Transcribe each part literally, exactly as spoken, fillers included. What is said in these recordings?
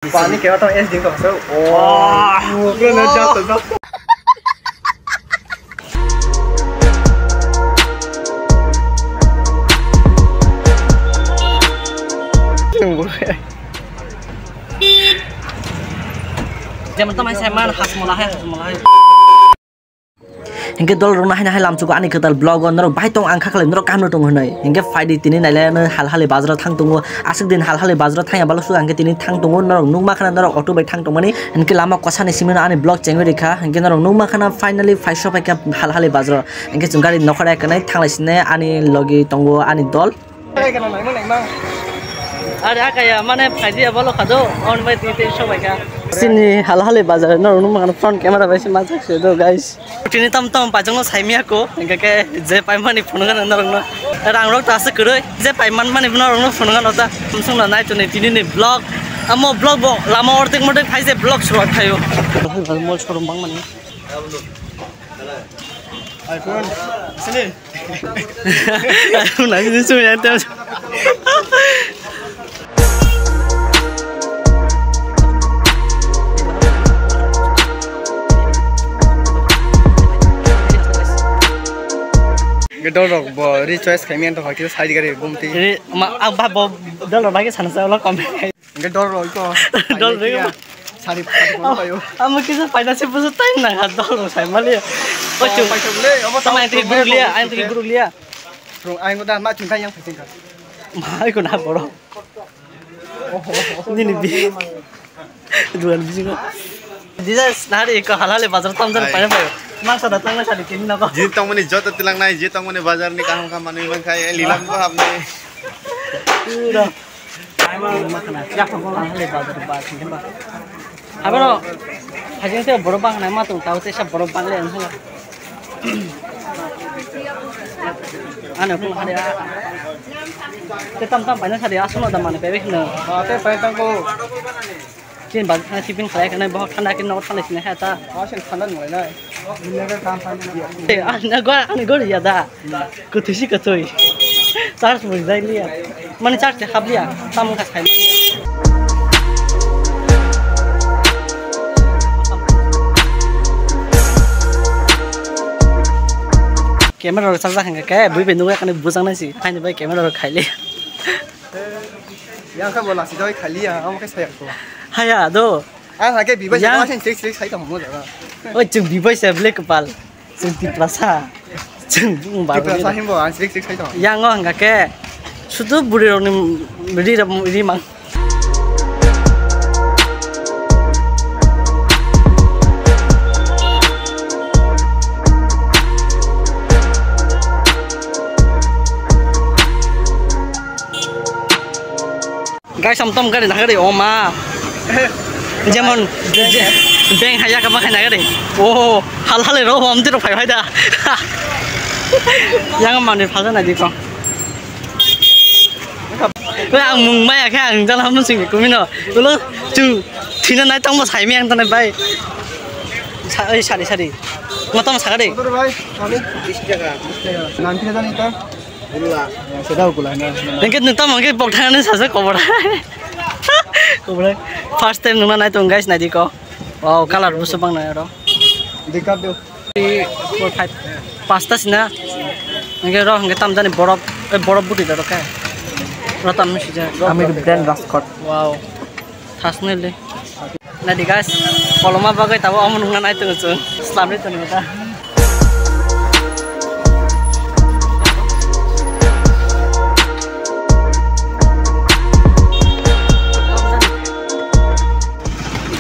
Pani kewa tong es ding tong so. Oh, bro, na jal to jal. Jemon tamo hai sai man, hasmola hai, hasmola hai. Hinkhe dol rok no haino hai lamsugo ani kwtal vlog o norok bai tong ang kha khlai norok kaham no tong hinwi. Hinkhe phaidi tini nailai ano Halhali bazar o thang tongo. Aswk din Halhali bazar o thang ya balo suga hinkhe tini thang tongo norok nukma khana norok auto bai thang tongmani. Hinkhe lama kosa ni simi no ani vlog chengwi rikha. Hinkhe norok nukma khana finally phai sopai kha Halhali bazar o. Hinkhe chwng gari nokhor ekha nai thanglai sini ani logi tongo ani dol. Are akaya mane phaidi ya balo khado on bai tini tini sobai kha. Sini Halhali bazar no rung nukma khana front camera bai se majak se do guys. Tini tam tam pajang no saimia ko, hingke ke je paimani phunukha norok no. Rang rok ta se kwrwi, je paiman mani norok no phunukha no ta. Sumsung na nai tuni tini ni vlog. Amo vlog bo lama ortek motek phai je vlog suruak khayo. Mol showroom bang mani. iPhone sini. Nang sini sini ya tem. Dol rok bo ri choice khaimani to hakhe side gari gumti. Ri ma ang ba bo dol rok bai sana sa ulo kom. Hingke dol rok iko. Dol rok. Sari phato payo. Amo kisa paina se busu time na ha dol rok sai mali. O chu. Paito le, abo tama twi guru liya, ang twi guru liya. Rong ang da ma chungkai yang phasing ka. Mai ko na boro. Nini bi. Duan bisingo. Dija nari ko Halhali bazar tam jar paina payo. Mang sada tang na sadi tin na ko. Jin tongmani joto tilang nai, jin tongmani bazar ni kaham kaham manwi mankhai, lilam ko hamni. Pura. Makhana, ya ko Halhali bazar ba, ba. Abro, hajing te borok bang nai ma tong tau te sa borok bang le ang hala. Ano ko hade. Te tam tam paina sadi asma da mane pe bek no. Ba te pai tang ko. Chin ba khana sipin khlai khana bohok thanda kin no thanda sine kha ta. Asen thanda nunglai nai. Te, ani gor, ani gor ya da. Kwthwi si kwthwi. Charge bo rijak liya. Mane charge se hap liya. Tamo wngkha sai manya. Camera rok charge hwnkha khe bui bai nugwi kani bwsang nai si. Haini bai camera rok khai liya. Yang khe bo lasi doi khai liya, amo khe saya ko. Haya do. Ang hake bibai yang. Sa sing sik sik sai tong mo jaga. Oi, chwng bibai sa ble kwpal. Chwng Tiprasa. Chwng bung bar. Tiprasa himbo ang sik sik sai tong. Yang o hwnkha khe sudu buri rok ni ri rok ri mang. Guys, om tom gari nagari oma. Jemon je beng haya kama khai nagari. Oh, hal hale ro om tiro phai phai da. Yang mani phalda nai dikho. Wei ang mung maya khe ang jala mun sing kumino. Ulo chu thina nai tong mo sai mi ang tane bai. Sa oi sari sari. Mo tong sagari. Nanti ada nih kan. Sedau gula na. Hingke nung tamo hingke bok thangani sasa kobor. Kobor. First time nungna nai tong guys nai diko. Wow, color busu bang nai aro. Dikap do. Three, four, five. Pasta sina. Hingke ro hingke tam jani borok, eh, borok buti da ro khe. Ro tam sija. Ami brand Raskot. Wow. Thasnele. Nadi guys, koloma bagwi tabo omo nungna nai tongo chwng. Slamri tongo ta.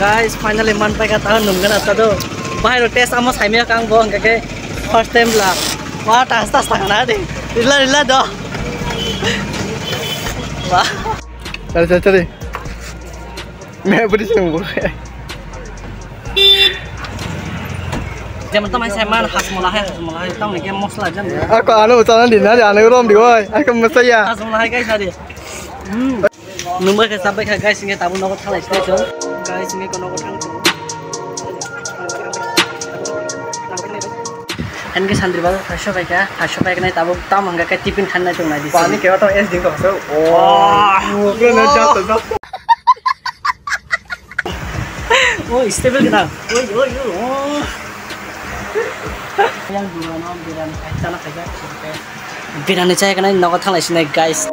Guys, finally man paika ta nungna ta do. Bahai ro test amo saimya kang bo hingke first time la. Wa tas tas tangna di. Rila rila do. Wah. Chale, chale, chale. Me budi sung bo. Jemon tamo hai sai man hasmola hai, hasmola hai, tamo ni ke mosla jam. Ako ano chana di na, ano rom di oi. Ako masaya. Hasmola hai guys, hari. Hmm. Nungbai khe chabai kha guys, hingke tabuk nogo thalai sinai chwng. Guys, hingke nogo thang chwng. Hingke sandri bazar phaiso bai kha, phaiso bai kha nai tabuk tam hingke khe tiffin khan nai chwng nai di. Pani kewa tong es ding tong so. Oh, bro, na jal to jal. Oh, stable gwnang. Oi, oi, oi, oh. Yang dua no, biryani kai, chana kai, kai. Biryani chai kanai nogo thanglai sinai, guys.